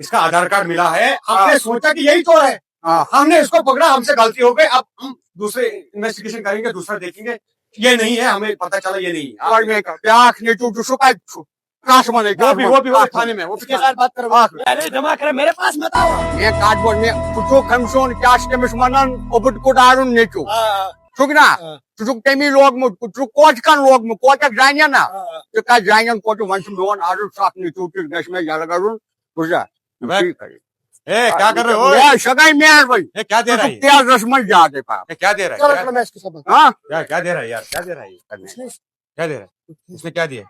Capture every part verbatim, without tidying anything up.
इसका आधार कार्ड मिला है, हमने सोचा कि यही चोर है। हाँ। हमने इसको पकड़ा, हमसे गलती हो गई, अब हम दूसरे इन्वेस्टिगेशन करेंगे, दूसरा देखेंगे। ये नहीं है, हमें पता चला ये नहीं है। और मैं कहा, ब्याह ने जो, जो छुपा, छु-, काश मने, वो भी, वो भी, वो भी थाने में, वो भी उसके साथ बात करो। हाँ। अरे, जमा करो, मेरे पास मत आओ। ये कार्डबोर्ड में कुछ कमीशन, क्या कमीशन मनन, ओबट को डारून ने जो। हाँ। छुक ना? हाँ। ژٕ چھُکھ تَمی لوگمُت، ژٕ چھُکھ کوچکن لوگمُت، کوچک زانہِ نا؟ آ۔ ژٕ کَتہِ زانن کوچک؟ وۄنۍ چھُ میون عرض، سکھ نیٚچوٗ تہِ گژھِ مےٚ یَلہٕ کَرُن، بوٗزتھا؟ ابے، ٹھیٖک ہے۔ اے، کیا کر رہے ہو؟ اے، سۄ گٔے مہربٲنی۔ اے، کیا دے ژٕ رہا ہے چھُکھ یار؟ تیزس منٛز زیادَے پَہَم۔ اے، کیا دے رہا ہے چلو، یار؟ چلو، میں اس کے ساتھ بات ہاں؟ کیا، کیا دے رہا ہے یار؟ کیا دے رہا ہے یہ کرنے؟ اس نے کیا دے رہا ہے؟ اس نے کیا دیا؟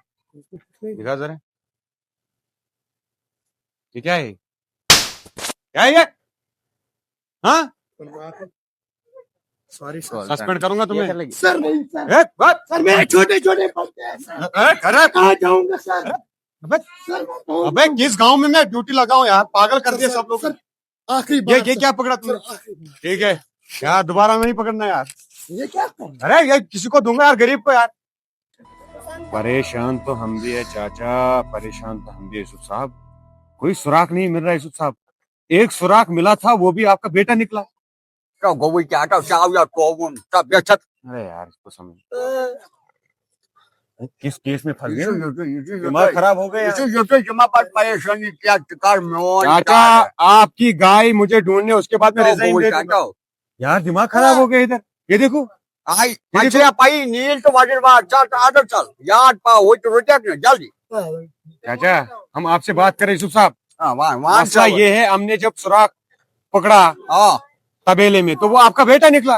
دکھا ذرا۔ یہ کیا ہے؟ کیا ہے یہ؟ ہاں؟ Sorry sir. سسپینڈ کروں گا تمہیں۔ سر نہیں سر۔ اے، بات۔ سر، میرے چھوٹے چھوٹے بچے ہیں سر۔ اے، ارے۔ کہاں جاؤں گا سر؟ ابے، سر، میں کہاں ابے، جاؤں؟ کس گاؤں میں میں ڈیوٹی لگاؤں یار؟ پاگل کر دیا سب لوگ۔ سر، آخری یہ، بار یہ سر۔ کیا پکڑا تم نے؟ سر، آخری بار۔ ٹھیک ہے یار، دوبارہ نہیں پکڑنا یار۔ یہ کیا کرنا؟ ارے، یہ کسی کو دوں گا یار، غریب کو یار۔ پریشان تو ہم بھی ہے چاچا، پریشان تو ہم بھی ہے یوسف صاحب۔ کوئی سراغ نہیں مل رہا یوسف صاحب۔ ایک سراغ ملا تھا، وہ بھی آپ کا بیٹا نکلا۔ کیٛاہ گوٚوُے کیٛاہ؟ کیٛاہ، ژٕ آو یا ٹووُن؟ ژٕ بیٚچھتھ۔ ارے یار، اس کو سمجھ۔ کس کیس میں پھنس یہ گئے؟ جو، یہ جو، یہ جو، یہ دماغ جو، خراب ہو گیا۔ یہ جو، یہ جو، یہ ما پتہ پریشانی کیا، ژٕ کر میون چاچا، کار۔ آپ کی گائے مجھے ڈھونڈنے، اس کے بعد میں کیٛاہ ریزائن گوٚوُے دے کیٛاہ، دوں گا۔ کیٛاہ؟ یار، دماغ خراب ہو گیا ادھر۔ یہ دیکھو۔ آئی، یہ وۄنۍ چھِ دیکھو۔ مےٚ پَیی، نیٖل تہٕ وۄزٕلۍ وار، ژَل تہٕ اَدٕ ژَل، یاد پاو، ہُہ تہِ رُکٮ۪کھ نہٕ، جلدی۔ چاچا، ہم آپ سے بات کریں یوسف صاحب۔ ہاں، وان، وان مسئلہ چاول۔ یہ ہے، ہم نے جب سراغ پکڑا ہاں۔ طبیلے میں، تو وہ آپ کا بیٹا نکلا۔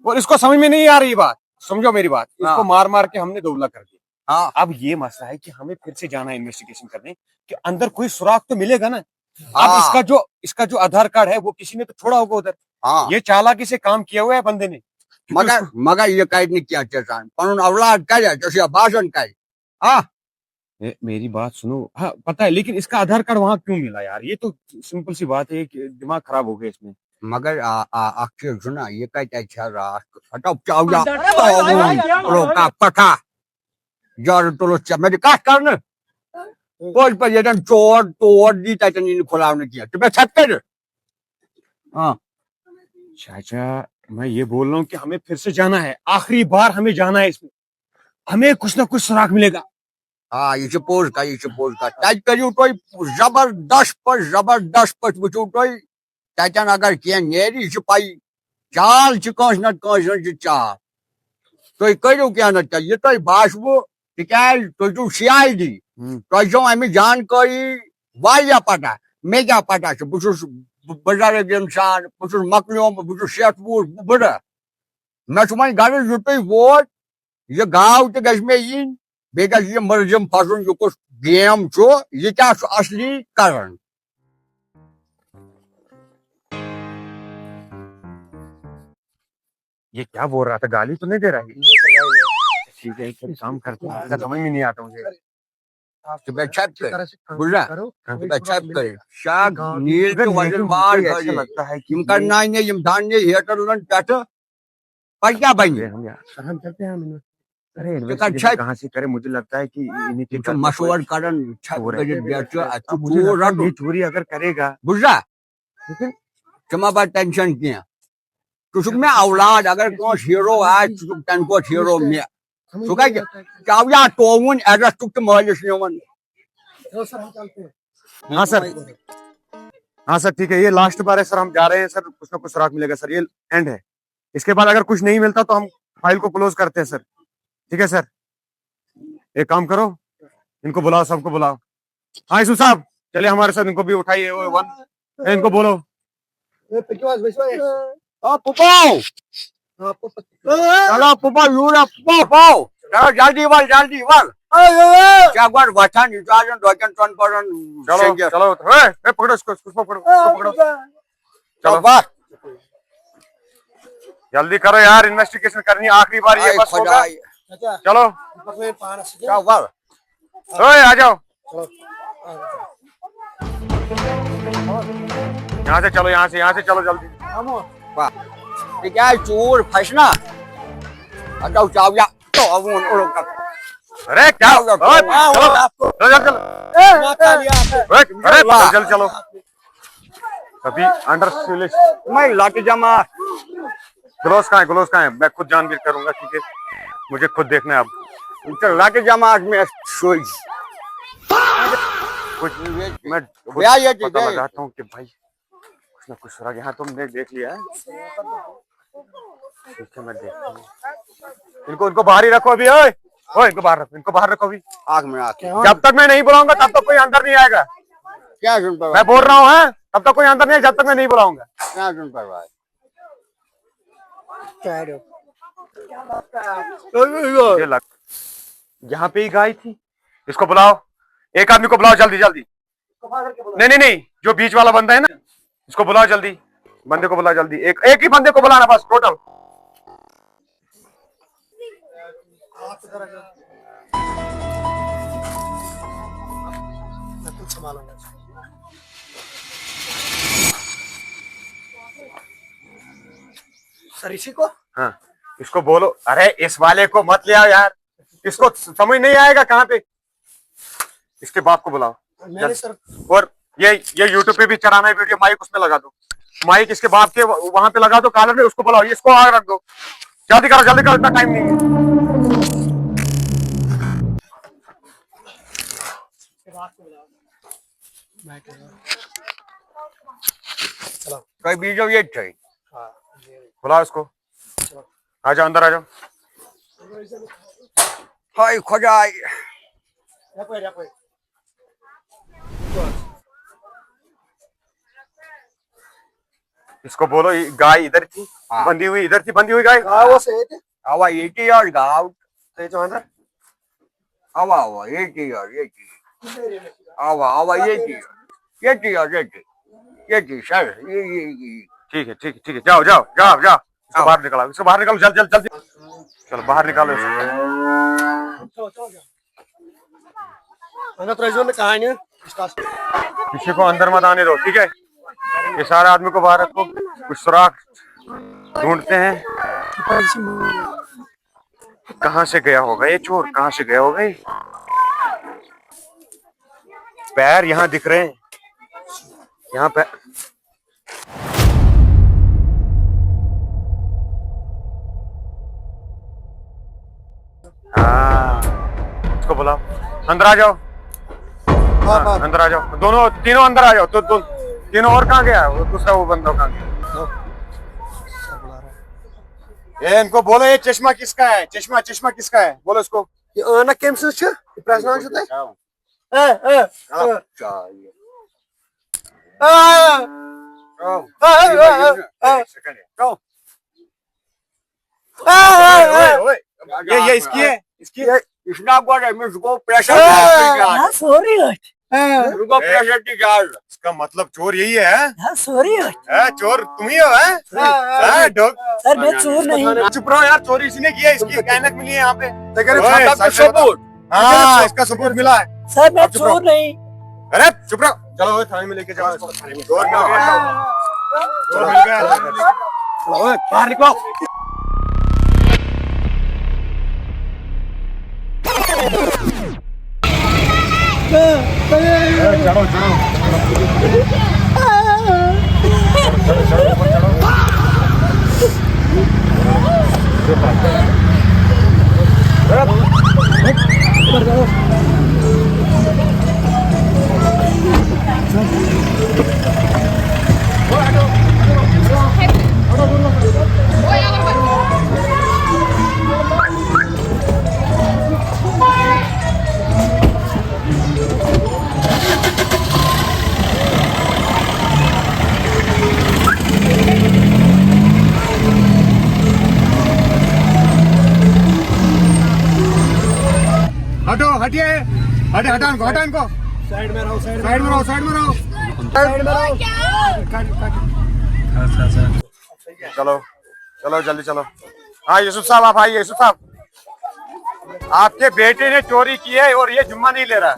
اور اس کو سمجھ میں نہیں آ رہی بات، سمجھو میری بات، اس ہاں۔ کو مار مار کے ہم نے دوبلا کر دیا۔ ہاں۔ اب یہ مسئلہ ہے کہ ہمیں پھر سے جانا ہے انویسٹیگیشن کرنے کہ اندر کوئی سراغ تو ملے گا نا۔ اب ہاں۔ اس کا جو، اس کا جو آدھار کارڈ ہے، وہ کسی نے تو چھوڑا ہوگا ادھر۔ ہاں۔ یہ چالاکی سے کام کیا ہوا ہے بندے نے۔ مگر، مگر یہ کَرِ نہٕ کینٛہہ ژےٚ سان۔ پَنُن اولاد کَرِ، ژےٚ چھُ یا باسان کَرِ۔ آ۔ اے، میری بات سنو۔ ہاں، پتہ ہے، لیکن اس کا آدھار کارڈ وہاں کیوں ملا یار؟ یہ تو سمپل سی بات ہے کہ دماغ خراب ہو گیا اس میں۔ مگر آ، آ، اکھ چیٖز چھُنہ، یہِ کَتہِ اَتہِ چھےٚ راتھ؟ ہٹاو، چاو یا، ارے بھائی، بھائی، بھائی، کیا ہو گیا؟ روکا پٹھا۔ جارٕ تُلُتھ ژےٚ، مےٚ دِ کَتھ کرنہٕ۔ پوٚز پٲٹھۍ ییٚتٮ۪ن چور، ٹوٹھ دی، تَتٮ۪ن یی نہٕ کھُلاونہٕ کینٛہہ۔ ژٕ بیٚہہ ژھٮ۪تہٕ کٔرِتھ۔ ہاں۔ چاچا، میں یہ بول رہا ہوں کہ ہمیں پھر سے جانا ہے، آخری بار ہمیں جانا ہے اس میں۔ ہمیں کچھ نہ کچھ سراغ ملے گا۔ آ، یہِ چھِ پوٚز کَتھ، یہِ چھِ پوٚز کَتھ۔ تَتہِ کٔرِو تُہۍ زبردست پٲٹھۍ، زبردست پٲٹھۍ وٕچھِو تُہۍ۔ تَتٮ۪ن اگر کینٛہہ نیرِ، یہِ چھِ پَیی۔ چال چھِ کٲنٛسہِ نَتہٕ کٲنٛسہِ ہٕنٛز چھِ چال۔ تُہۍ کٔرِو کینٛہہ نَتہٕ کینٛہہ، یہِ تۄہہِ باسِوٕ، تِکیٛازِ تُہۍ چھِو سی آی ڈی۔ ہُم۔ تۄہہِ چھو اَمِچ زانکٲری واریاہ پَتہ۔ مےٚ کیٛاہ پَتہ چھِ؟ بہٕ چھُس ب-، بُزرٕگ اِنسان، بہٕ چھُس مۄکلیومُت، بہٕ چھُس شیٹھ وُہُر، بہٕ بٕڑٕ۔ مےٚ چھُ وۄنۍ غرض یُتُے ووت، یہِ گاو تہِ گژھِ مےٚ یِنۍ، بیٚیہِ گژھِ یہِ مُلزِم پھسُن، یہِ کُس گیم چھُ، یہِ کیٛاہ چھُ اصلی کران۔ یہ کیا بول رہا تھا؟ گالی تو نہیں دے رہا ہے؟ ٹھیک ہے، ایک کام کرتے ہیں، اس کا سمجھ میں نہیں آتا مجھے۔ تو میں چھپ کر، بولا، تو میں چھپ کر، شاہ نیل تو وزن مار ایسا لگتا ہے کہ ہم کرنا ہی نہیں، ہم دان نہیں، ہیٹر لن پیٹھ۔ پتہٕ کیٛاہ بنہِ؟ ارے ہم یار، ارے ژٕ کر investigation چھَکھ؟ کہاں سے کرے؟ مجھے لگتا ہے کہ انہیں کے یِم چھِ گھر میں مشورٕ کوئی کران، چھَکھ ہو رہا ہے۔ کٔرِتھ بیٚہہ ژٕ، اَتہِ چھُ اب مجھے ژوٗر لگتا ہے رَٹُن۔ یہ چوری اگر کرے گا، بوٗزتھا؟ لیکن ژٕ مہ بر ٹینشن کینٛہہ۔ ژٕ چھُکھ مےٚ اولاد، اگر کٲنٛسہِ ہیٖرو آسہِ، ژٕ چھُکھ تَمہِ کھۄتہٕ ہیٖرو مےٚ۔ ژٕ کَتہِ ژاو یا ٹووُن ایڈرس چھُکھ ژٕ مٲلِس نِوان؟ ہاں سر، ہاں سر، ٹھیک ہے، یہ لاسٹ بار ہے سر، ہم جا رہے ہیں سر، کچھ نہ کچھ سراغ ملے گا سر، یہ اینڈ ہے۔ اس کے بعد اگر کچھ نہیں ملتا تو ہم فائل کو کلوز کرتے ہیں سر۔ ٹھیک ہے سر، ایک کام کرو، ان کو بلاؤ، سب کو بلاؤ۔ ہاں یوسف صاحب، چلیے ہمارے ساتھ، ان کو بھی اٹھائیے، وہ ون، ان کو بولو۔ اے، پٔکِو حظ، ؤسِو حظ۔ آ، پُپاو۔ آ، پُپا۔ چلو، پُپا، یوٗرۍ آ، پُپا، پُپاو۔ چلو، جلدی ول، جلدی ول۔ A, A, A. ژےٚ گۄڈٕ وۄتھان، یہِ چھُ آز یِم دۄکٮ۪ن ژۄن پورن چلو، شیٚنٛگِتھ۔ چلو، ہے، ہے، پکڑو اس کو، اس کو پکڑو، اس کو پکڑو۔ چلو۔ چلو، وۄتھ۔ جلدی کرو یار، انویسٹیگیشن کرنی آخری بار، یہ آئے بس ہوگا۔ خداے۔ چلو۔ پکڑو یہِ پانس سۭتۍ۔ چلو، ول۔ اے، آ جاؤ۔ یہاں سے چلو، یہاں سے، یہاں سے چلو جلدی۔ واہ۔ تِکیٛازِ ژوٗر پھسہِ نا۔ اَتھ گوٚو چاو یا ٹووُن اوٚڑ۔ ارے کیا؟ چلو، چلو، چلو، چلو۔ اے، ارے، ارے، جلدی چلو۔ अभी अंडर सिलेक्शन मैं लाठी जमा। ग्लोव्स कहाँ है? ग्लोव्स कहाँ है? मैं खुद जान भी करूंगा, क्योंकि मुझे खुद देखना है अब। लाठी जमा आज मैं सोई। कुछ मैं खुद भैया, ये पता भैया, ये लगाता हूँ कि भाई कुछ ना कुछ सुराग यहाँ तुमने देख लिया है। ठीक है, मैं देखता हूँ। इनको, इनको बाहर ही रखो अभी। ओए, ओए, इनको बाहर रखो, इनको बाहर रखो अभी। आँख में आँख। जब तक मैं नहीं बुलाऊंगा, तब तक कोई अंदर नहीं आएगा। क्या सुन पाओ? मैं बोल रहा हूँ, हाँ? तब तक कोई अंदर नहीं आएगा, जब तक मैं नहीं बुलाऊंगा। क्या सुन पाओ भाई? ये लग, यहाँ पे ही गाय थी। इसको बुलाओ, एक आदमी को बुलाओ जल्दी जल्दी। नहीं, नहीं, नहीं, जो बीच वाला बंदा है ना, इसको बुलाओ जल्दी। बंदे को बुलाओ जल्दी, एक, एक ही बंदे को बुलाना बस, टोटल। सर, इसी को? हाँ, इसको बोलो। अरे, इस वाले को मत ले आओ यार, इसको समझ नहीं आएगा कहाँ पे। इसके बाप को बुलाओ। मैंने सर, और ये ये यूट्यूब पे भी चढ़ाना है वीडियो, माइक उसमें लगा दो। माइक इसके बाप के वहां पे लगा दो, कॉलर में, उसको बुलाओ, इसको आग रख दो। जल्दी करो, जल्दी करो, इतना टाइम नहीं है। कोई बीजो ये चाहिए। बुलाओ इसको। आ जाओ, अंदर आ जाओ। हाय खुदाई। इसको बोलो, ये गाय इधर थी, हाँ। बंधी हुई इधर थी, बंधी हुई गाय। हाँ, वो सही थी। आवा, ये थी यार गाँव। सही तो है ना? आवा, आवा, ये थी यार, ये थी। आवा, आवा, ये थी यार। ये थी यार, ये थी। ये थी सर, ये, ये, ये। ठीक है, ठीक है, ठीक है, जाओ, जाओ, जाओ, जाओ। इसको आओ। बाहर निकालो, इसको बाहर निकालो, जल्दी, जल्दी, जल्दी। चलो, बाहर निकालो इसको। अंदर तो जो ने कहा नहीं। किसी को अंदर मत आने दो, ठीक है? ये सारे आदमी को बाहर रखो, कुछ सुराग ढूंढते हैं। कहाँ से गया होगा ये चोर, कहाँ से गया होगा ये? पैर यहाँ दिख रहे हैं, यहाँ पे। हाँ, इसको बुलाओ, अंदर आ जाओ। हाँ, हाँ, हाँ। अंदर आ जाओ, दोनों, तीनों अंदर आ जाओ। तो, तो तीनों, और कहाँ गया वो दूसरा, वो बंदा कहाँ गया? हाँ। सर बुला रहा है। ए, इनको बोलो, ये चश्मा किसका है? चश्मा, चश्मा किसका है? बोलो इसको। ये ऐनक कम से? ये प्रश्न है। ए, ए, ए। ये, ये इसकी है, इसकी है। इसना बोल रहे, मैं उसको प्रेशर हाँ, सॉरी। उसको प्रेशर नहीं डाल। इसका मतलब चोर यही है? हाँ, सॉरी। है चोर तुम ही हो, है? हाँ, हाँ, हाँ, डॉग। सर, मैं चोर नहीं। चुप रहो यार, चोरी इसी ने किया, इसकी ऐनक मिली है यहाँ पे। तो कह रहे, ओए, सबूत। हाँ, इसका सबूत मिला है। सर, मैं चोर नहीं। अरे चुप रहो, चलो थाने में लेके जाओ इसको, थाने में। चोर मिल गया। चोर मिल गया। चलो, ओए, बाहर निकलो। चढ़ो, चढ़ो। चढ़ो, चढ़ो, ऊपर चढ़ो। हटो, हटिए, हटे, हटा इनको, हटा इनको। साइड में रहो, साइड में रहो, साइड में रहो। साइड में रहो। Cut, cut. चलो, चलो, जल्दी चलो। हाँ, यूसुफ साहब, आप आइए, यूसुफ साहब। आपके बेटे ने चोरी की है और ये जुम्मा नहीं ले रहा।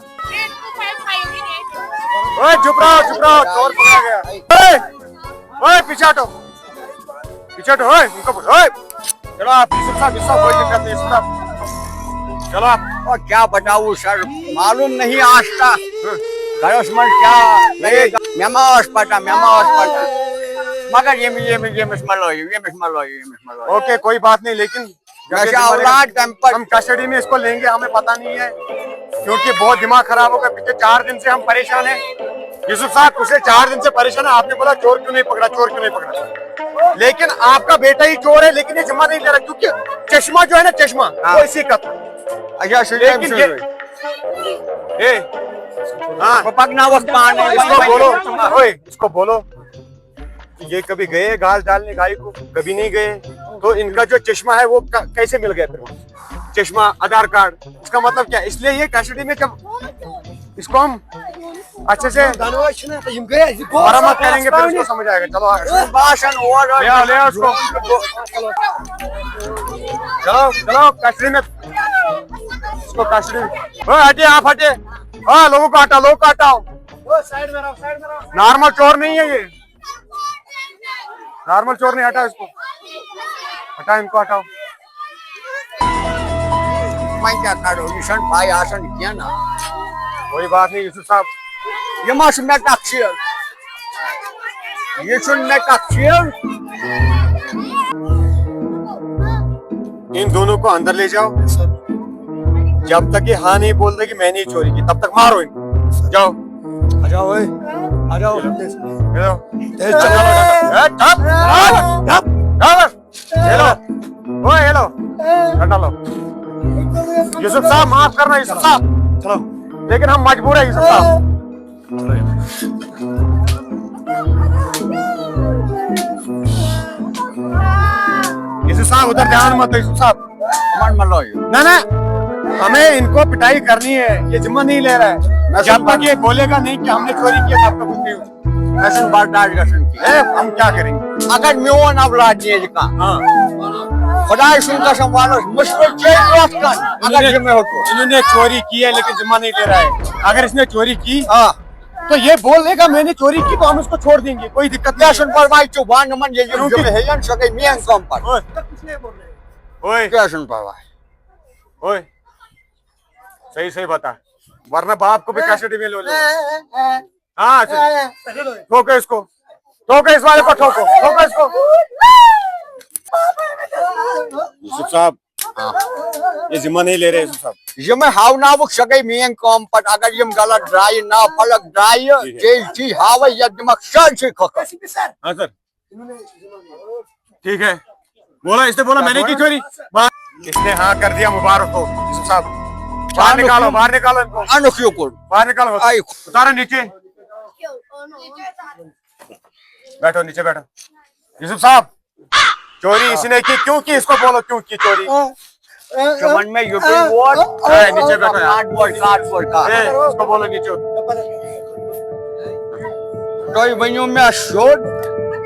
ओए, चुप रहो, चुप रहो, चोर पकड़ा गया। ओए, ओए, पीछे हटो, पीछे हटो, ओए, उनको, ओए। चलो आप, यूसुफ साहब, यूसुफ साहब, कोई दिक्कत नहीं, यूसुफ साहब। चलो आप। और क्या बताऊं सर, मालूम नहीं आज का। گرس منٛز کیٛاہ لگے؟ مےٚ ما ٲس پتہ، مےٚ ما ٲس پتہ۔ مگر ییٚمہِ، ییٚمہِ، ییٚمِس ما لٲیِو، ییٚمِس ما لٲیِو، ییٚمِس ما لٲیِو۔ اوکے، کوئی بات نہیں، لیکن مےٚ چھِ اولاد تَمہِ پتہٕ۔ ہم کسٹڈی میں اس کو لیں گے، ہمیں پتہ نہیں ہے، کیونکہ بہت دماغ خراب ہوگا۔ پچھلے چار دن سے ہم پریشان ہیں۔ یوسف صاحب، پچھلے چار دن سے پریشان ہے، آپ نے بولا چور کیوں نہیں پکڑا، چور کیوں نہیں پکڑا؟ لیکن آپ کا بیٹا ہی چور ہے، لیکن یہ ذمہ نہیں لے رہا، کیونکہ چشمہ جو ہے نا، چشمہ، ہاں۔ وہ اسی کا تھا۔ اچھا، سُہ چھُ لیکن أمۍ سُنٛدُے۔ اے، ہاں۔ بہٕ پکناوَکھ پانَے۔ اس کو بولو، اوے، اس کو بولو کہ یہ کبھی گئے گھاس ڈالنے گائے کو؟ کبھی نہیں گئے۔ تو ان کا جو چشمہ ہے، وہ ک-، کیسے مل گیا پھر؟ چشمہ، آدھار کارڈ، اس کا مطلب کیا؟ اس لیے یہ کسٹڈی میں، جب اس کو ہم اچھے سے مرمت کریں گے، پھر اس کو سمجھ آئے گا۔ چلو، باسن اور لے آؤ، لے آؤ اس کو۔ چلو، چلو، کسٹڈی میں، اس کو کسٹڈی میں۔ او، ہٹے، آپ ہٹے۔ ہاں، لوگوں کو ہٹاؤ، لوگوں کو ہٹاؤ۔ نارمل چور نہیں ہے یہ۔ نارمل چور نہیں، ہٹا اس کو، ہٹا، ان کو ہٹاؤ۔ وۄنۍ کیٛاہ کَرو، یہِ چھَنہٕ پَے آسان کینٛہہ نہ۔ کوئی بات نہیں یوسف صاحب۔ یہِ ما چھُ مےٚ کَتھ چیٖز؟ یہِ چھُنہٕ مےٚ کَتھ چیٖز۔ ان دونوں کو اندر لے جاؤ۔ جب تک یہ ہاں نہیں بولتے کہ میں نے چوری کی، تب تک مارو ان کو۔ جاؤ۔ آ جاؤ، اے۔ آ جاؤ۔ ہیلو۔ تیز چلا۔ اے، ٹھپ۔ ٹھپ۔ ٹھپ۔ ہیلو۔ O, hello. ٹھنڈا لو۔ یوسف صاحب، معاف کرنا، یوسف صاحب۔ چلو۔ لیکن ہم مجبور ہیں، یوسف صاحب۔ یوسف صاحب، ادھر دھیان مت دو، یوسف صاحب۔ من ملو یہِ۔ نہ، نہ، ہمیں ان کو پٹائی کرنی ہے، یہ ذمہ نہیں لے رہا ہے۔ میں جب سن تک یہ بولے گا نہیں کہ ہم نے چوری کیا، تب تک کچھ نہیں ہوگا۔ مےٚ چھُنہٕ برداش گژھان کینٛہہ۔ اے، ہم کیا کریں گے؟ اگر میون اولاد نیرِ کانٛہہ، ہاں۔ خۄداے سُنٛد قسم وَنو، مُصیبت چھے برٛونٛہہ کَنہِ، اگر انہوں نے، یہِ مےٚ ہیوٚتُن۔ انہوں نے چوری کی ہے، لیکن ذمہ نہیں لے رہا ہے۔ اگر اس نے چوری کی، ہاں۔ تو یہ بول دے گا، میں نے چوری کی، تو ہم اس کو چھوڑ دیں گے، کوئی دقت نہیں ہے۔ کیٛاہ چھُنہٕ پرواے، ژٕ وَن یِمَن، ییٚلہِ یِم کیونکہِ ژےٚ مےٚ ہیٚیَن، سۄ گٔے میٛٲنۍ کٲم پَتہٕ۔ اوے۔ اوے۔ کیٛاہ چھُنہٕ پرواے؟ اوے۔ صحیح، صحیح بتا۔ ورنہ باپ کو بھی کسٹڈی میں لو، لو۔ ہاں، اچھا۔ ٹھوکو اس کو۔ ٹھوکو اس والے کو، ٹھوکو۔ ٹھوکو اس کو۔ یوسف صاحب۔ ہاں۔ یہ ذمہ نہیں لے رہے یوسف صاحب۔ یِمے ہاوناوُکھ، سۄ گٔے میٛٲنۍ کٲم پَتہٕ۔ اگر یِم غلط درٛایہِ، نافرق درٛایہِ، ٹھیٖک ہے۔ تیٚلہِ چھِ ہاوے یَتھ دِمَکھ سٲرسٕے کھۄکھَس۔ ہاں سر۔ ٹھیک ہے۔ بولا، اس نے بولا، میں نے کی چوری؟ اس نے ہاں کر دیا، مبارک ہو یوسف صاحب۔ باہر نکالو، باہر نکالو ان کو۔ انُکھ یوکُن۔ باہر نکالو۔ آئی۔ اتارو نیچے۔ بیٹھو، نیچے بیٹھو۔ یوسف صاحب، چوری اسی نے کی، کیوں کی؟ اس کو بولو، کیوں کی چوری؟ ژٕ وَن مےٚ یُتُے ووٹ۔ اے، نیچے بیٹھو یار۔ کاٹ بوڑ، کاٹ بوڑ، کاٹ۔ اے، اس کو بولو نیچے۔ تُہۍ ؤنِو مےٚ سیوٚد،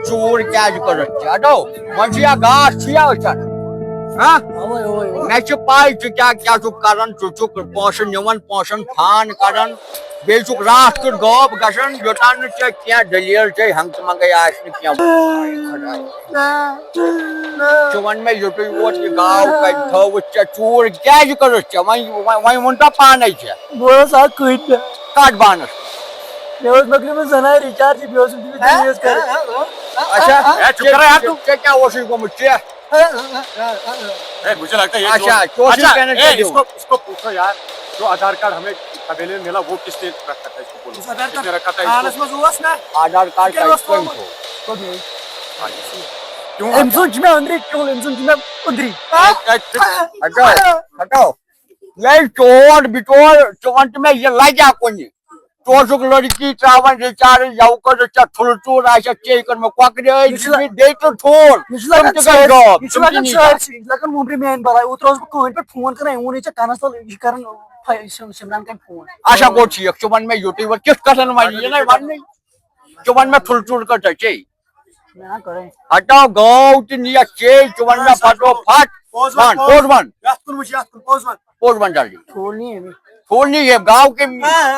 ژوٗر کیٛازِ کٔرٕتھ ژےٚ؟ اَدٕ وۄنۍ چھُ یا گاش چھُ یا أچھَن؟ ہاں؟ مےٚ چھِ پَے ژٕ کیٛاہ، کیٛاہ چھُکھ کَران، ژٕ چھُکھ پونٛسہٕ نِوان، پونٛسَن فان کَران، بیٚیہِ چھُکھ راتھ کیُتھ غٲب گژھان، یوٚتام نہٕ ژےٚ کینٛہہ دٔلیٖل چھے، ہنٛگتہٕ منٛگَے آسہِ نہٕ کینٛہہ۔ ژٕ وَن مےٚ، یُتُے ووت یہِ گاو کَتہِ تھٲوٕتھ ژےٚ؟ ژوٗر کیٛازِ کٔرٕتھ ژےٚ؟ وۄنۍ، وۄنۍ، وۄنۍ ووٚن تَو پانَے ژےٚ۔ بہٕ اوسُس اَکھ کۭتۍ پٮ۪ٹھ۔ کَتھ بانَس؟ مےٚ اوس مۄکلیومُت زَنان رِچارجٕے، بیٚیہِ اوسُم تٔمِس دُنیاہَس کَران۔ اچھا۔ اے، چُپ کَر یار ژٕ۔ ژےٚ کیٛاہ اوسُے گوٚمُت ژےٚ؟ اے، مجھے لگتا ہے یہ اچھا، چور، چور سے اچھا، کہنا اے، چاہیے اس ہو۔ کو، اس کو پوچھو یار، جو آدھار کارڈ ہمیں طویلے میں ملا، وہ کس نے رکھا تھا؟ اس کو بولو۔ یُس آدھار کس نے کارڈ رکھا تھا اس کو؟ تھانس منٛز اوس نا، آدھار کارڈ یہِ کیٛاہ اوس کتہِ تھوٚومُت؟ کٔمۍ تھوٚو؟ کیوں؟ أمۍ سُنٛد چھُ مےٚ أنٛدری کیُل، أمۍ سُنٛد چھُ مےٚ أنٛدری۔ اے، اے، ہٹاو، ہٹاو۔ یے چور بچور، ژٕ وَن تہٕ مےٚ، یہِ لَگیٛا کُنہِ؟ ژٕ اوسُکھ لٔڑکی ترٛاوان رِچارٕج، یَوٕ کٔرٕتھ ژےٚ ٹھُلہٕ ژوٗر آسٮ۪کھ ژےٚ کٔرمٕژ، کۄکرِ ٲسۍ مےٚ چھُ لا-، دِتمٕتۍ بیٚیہِ تہِ ٹھوٗل، مےٚ چھُ تِم لَگان تہِ گٔے سٲرسٕے، غٲب، مےٚ چھُ تِم تہِ لَگان نیٖتَن۔ سٲرسٕے، یہِ چھُ لَگان مومبرِ میٛانہِ بَلاے۔ اوترٕ اوسُس بہٕ کٕہٕنۍ پٮ۪ٹھ فون کَران، أمۍ ووٚن یہِ ژےٚ کَنَس تَل، یہِ چھِ کَران فا-، سِم-، سِمران کَمہِ فون۔ اچھا، گوٚو ٹھیٖک، ژٕ وَن مےٚ یُتُے وۄنۍ، کِژھ کَتھ وَنہٕ وۄنۍ، یہِ نَے وَننٕے۔ ژٕ وَن مےٚ ٹھُلہٕ ژوٗر کۭژاہ چے؟ مےٚ ہا کَرے۔ ہَٹاو گاو تہِ نِیَکھ چے، ژٕ وَن مےٚ پھَٹو پھَٹ۔ وَن، پوٚز وَن۔ یَتھ کُن وٕچھ، یَتھ کُن، پوٚز وَن۔ پوٚز وَن جلدی۔ ٹھوٗل نی أمِس۔ ٹھوٗل نی یہِ، گاو کٔمۍ نی؟ آ، آ،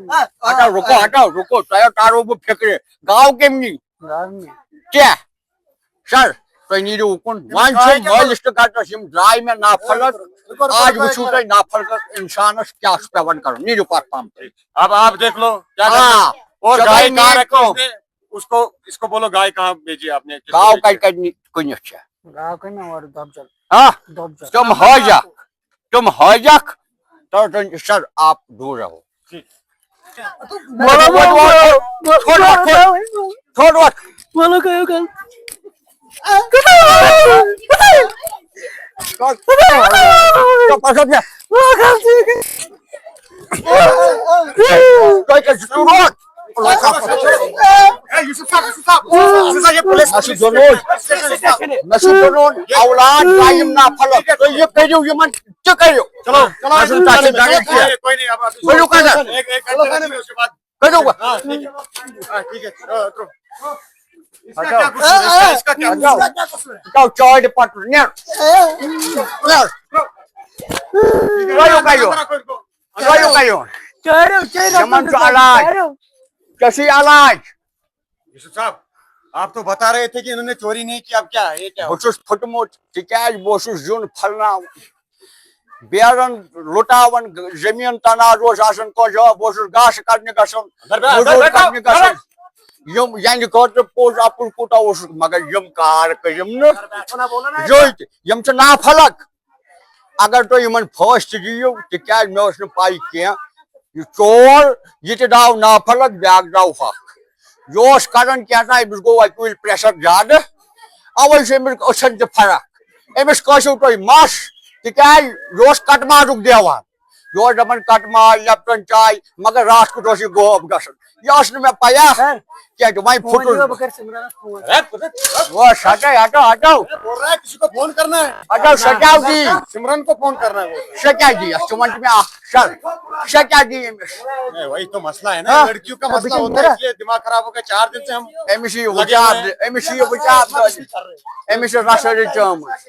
آ، آ، ہَٹاو، رُکو، آ۔ ہَٹاو، رُکو، تۄہہِ ہَو تارو بہٕ فِکرِ۔ گاو کٔمۍ نی؟ گاو نی۔ کیٛاہ؟ سَر۔ تُہۍ نیٖرِو اُکُن۔ وۄنۍ چھِ مٲلِس تہٕ گٹس یِم درٛاے مےٚ نافرت۔ آز وٕچھِو تُہۍ نافرت اِنسانس کیٛاہ چھُ پٮ۪وان کرُن۔ نیٖرِو پتھ پہم تُہۍ۔ अब आप देख लो क्या करना آ، है। और سۄ गाय گٔے कहाँ میٛٲنۍ رکھی کٲم۔ اس نے، उसको, इसको बोलो गाय कहाँ भेजी आपने, किसको گاو भेजी? کتہِ کتہِ نی-، کٕنِتھ چھےٚ؟ گاو کٔنۍ مےٚ اورٕ دۄبجل۔ ہا؟ دۄبجل۔ تِم حٲجکھ، تِم حٲجکھ، تہٕ تُہۍ سر آپ دوٗر رہو۔ تھوڑا وقت، تھوڑا وقت۔ وَلہٕ گٔیو کَل۔ تۄہہِ کیٛاہ چھُ ضروٗرت؟ ए, यूसुफ साहब, यूसुफ साहब, यूसुफ साहब, ये पुलिस مےٚ چھُ ضروٗرت، مےٚ چھُ ضروٗرت اولاد ٹایم نا پھلک۔ تُہۍ یہِ کٔرِو یِمن تہِ کٔرِو۔ चलो, चलो, مےٚ چھُنہٕ تۄہہِ سۭتۍ جھگڑٕ کینٛہہ۔ कोई नहीं, अब आप ؤلِو کَتھ؟ एक, एक घंटे के लिए उसके बाद। کٔرِو وۄنۍ۔ हाँ, ठीक है। हाँ, ठीक है। हाँ, रुको। इसका क्या قصور है? इसका, इसका क्या قصور है? ژٕ کیٛاہ چارِ پَتہٕ نیر۔ نیر۔ کٔرِو، کٔرِو۔ کٔرِو، کٔرِو۔ چٲرِو، چٲرِو، یِمَن چھُ علاج۔ چٲرِو۔ ژےٚ چھُے علاج۔ यूसुफ साहब, आप तो बता रहे थे कि इन्होंने चोरी नहीं की, अब क्या है, ये क्या بہٕ چھُس پھُٹمُت، تِکیٛازِ بہٕ اوسُس زیُن پھلناوان، بیرن لُٹاوان، زٔمیٖن تنازٕ اوس آسان کٲنٛسہِ جایہِ، بہٕ اوسُس گاسہٕ کڑنہِ گژھان، اندر بیٚہہ، اندر مٔزوٗرۍ بیٚہہ، کڑنہِ اندر گژھان۔ یِم یَنہِ خٲطرٕ پوٚز اَپُز کوٗتاہ اوسُس، مگر یِم کار کٔرِم نہٕ۔ یوٚت یِم چھِ نافلک۔ اگر تُہۍ یِمن پھٲسۍ تہِ دِیِو، تِکیٛازِ مےٚ ٲس نہٕ پَے کینٛہہ۔ یہِ ژور، یہِ تہِ درٛاو نافلک، بیٛاکھ درٛاو حق۔ یہِ اوس کران کینٛہہ تام، أمِس گوٚو اَکہِ وِزِ پریشر زیادٕ، اَوَے چھُ أمِس أچھن تہِ فرق۔ أمِس کٲنٛسہِ تُہۍ مَس، تِکیٛازِ یہِ اوس کٹمازُک دیوان۔ یہِ اوس دَپان کٹہٕ ماز، لیپٹن چاے، مگر راتھ کیُتھ اوس یہِ غٲب گژھان۔ یہِ ٲس نہٕ مےٚ پَیہ کینٛہہ تہِ، وۄنۍ پھُٹُس بہٕ۔ سِمرَنَس فون۔ وۄنۍ ہٹو، ہٹو، ہٹو۔ बोल रहा है किसी को फोन करना है। ہٹو، سۄ کیٛاہ دی؟ सिमरन को फोन करना है, बोल रहा है। سۄ کیٛاہ دی؟ اَتھ ژٕ وَن تہٕ مےٚ اَکھ شرط۔ سۄ کیٛاہ دی أمِس؟ नहीं, वही तो मसला है ना, हाँ। लड़कियों का मसला होता है, इसलिए दिमाग खराब हो गया। चार दिन से हम أمِس چھِ یہِ وٕچھان، أمِس چھِ یہِ وٕچھان، أمِس چھِ رَسٲرِچ چٲمٕژ۔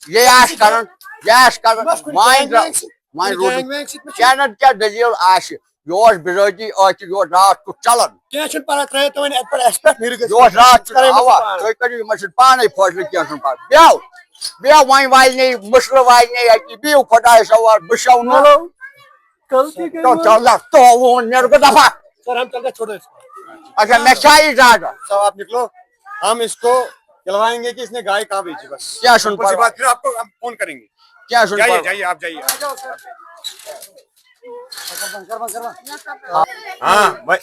یہِ آسہِ کران، یہِ آسہِ کران، وۄنۍ درٛا-، وۄنۍ روٗد چینل کیٛاہ دٔلیٖل آسہِ؟ یہِ اوس بِذٲتی أتھۍ، یہِ اوس راتھ کیُتھ چلان۔ کینٛہہ چھُنہٕ پَرواے، ترٛٲیِو تُہۍ وۄنۍ اَتہِ پٮ۪ٹھ ایکسپیکٹ نیٖرِو گٔژھِتھ۔ یہِ اوس راتھ کیُتھ، کَرے وۄنۍ اَوا، پانَے۔ تُہۍ کٔرِو یِمن سۭتۍ پانَے فٲصلہٕ، کینٛہہ چھُنہٕ پَرواے۔ بیٚہو، بیٚہو، وۄنۍ والہِ نے، مٕسلہٕ والہِ نے اَتی، بِہِو خۄدایَس حوالہٕ، بہٕ شٮ۪ونو۔ چلو، غلطی کٔر تو چل، تو وون، مےٚ گوٚو دفعہ۔ सर, हम चलते, छोड़ो इसको। اچھا، مےٚ چھا اِجازت؟ सब आप निकलो, हम इसको खिलवाएंगे कि इसने गाय कहाँ बेची, बस। کیٛاہ چھُنہٕ सिंपल सी پَرواے۔ बात, फिर आपको हम फोन करेंगे। کیٛاہ چھُنہٕ जाइए, پَرواے۔ जाइए, आप जाइए। हाँ भाई,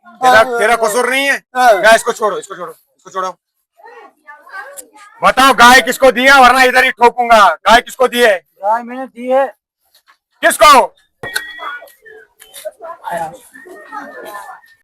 तेरा, तेरा कसूर नहीं है। क्या, इसको छोड़ो, इसको छोड़ो, इसको छोड़ो। बताओ, गाय किसको दी है, वरना इधर ही ठोकूंगा। गाय किसको दी है? गाय मैंने दी है। किसको?